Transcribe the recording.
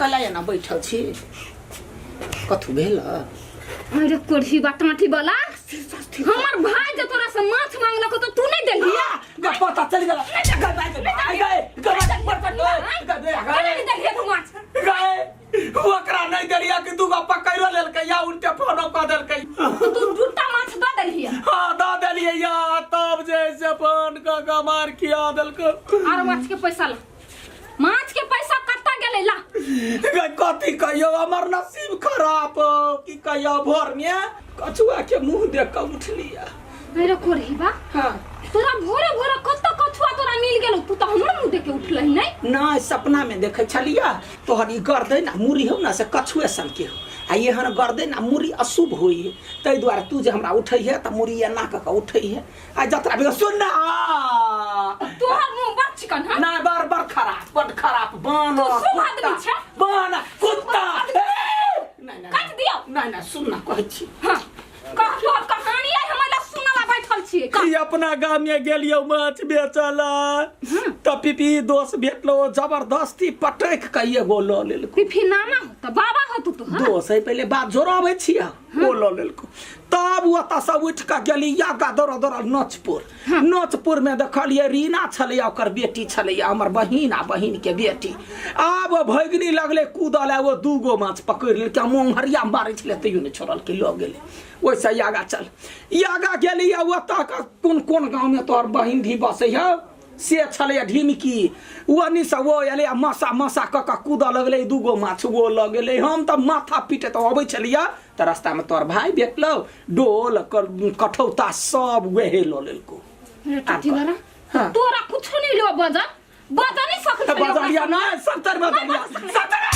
कला एना बैठल छी कथू भेल अरे कोढ़ी बा टाँठी वाला हमर भाई जे तोरा से माछ मांगलक तो तू नहीं देलही गे पता चल गेल गए गए गए गए गए नहीं देलही तू माछ गए ओकरा नहीं देलिया कि दूगो पकड़ो लेलकै या उनटे फोनो कऽ देलकै तो तू दूटा माछ दऽ देलही हाँ दऽ देलियै या तब जे से फोन कऽ कऽ मार खिया देलकै आर माछ के पैसा ला माछ के पैसा कत्ता गेलै ला गे कथी कहियो हमर नसीब खराब हौ, की कहियो भोर में कछुआ के मुंह देख कऽ उठलिया अरे कोरही बा हाँ तोरा भोरे भोरे कत्ता कछुआ तोरा मिल गेलो तू तो हमर मुंह देख के उठलही नहीं नहि सपना में देखै छलिया तोहर ई गर्दैन आ मूड़ी हौ ने से कछुए सनके हौ आ एहन गर्दैन आ मूड़ी अशुभ होइ है ताहि दुआरे तू जे हमरा उठै है तऽ मूड़ी एना कऽ कऽ उठै है आ जतरा भी सुन ना तोहर मुंह बड़ चिकन है ना बड़ बड़ खराब बड़ खराब बान तू शुभ आदमी छे। बान कुत्ता ए! नहीं नहीं काट दियौ। नहीं नहीं सुन ना कहै छी हां कह तोहर कहानी है हमरा सुनला बैठल छियै कह ई अपना गाम में गेलियो माछ बेचला तऽ पीपी दोस्त भेटलो जबरदस्ती पटक के एगो लऽ लेलको पिफी नामा हो त बाबा हो तू तो हाँ? दोस्त है पहले बात जोराबै छियै ओ लऽ लेलको तब ओतऽ से उठि कऽ गेली आगा दौड़ दौड़ नचपुर नचपुर में देखलियै रीना छलैया ओकर बेटी छलैया हमर बहिन आ बहिन के बेटी आब ओ भगिनी लगलै कूदल आ ओ दूगो माछ पकड़ि लेलकै आ मोंघरिया मारै छलै तैयो नहि छोड़लकै लऽ गेलै ओहिसँ आगा चल आगा गेली आ ओतऽ के कोन कोन गाँवमे तोहर बहिन धी बसै है से छलैया ढिमकी ओनी से ओ एलै आ मसा मसा कऽ कऽ कूदऽ लगलै दूगो माछ ओ लऽ गेलै हम तऽ माथा पीटैत अबै छलियै तऽ रास्तामे तोहर भाय भेटलौ डोल कठौता सब वहे लऽ लेलको अरे टटी वाला हाँ। तोरा कुछो नहीं लो बजा बजा नहीं सकत तऽ बजलिया नहि सत्तर बजलिया सत्तर।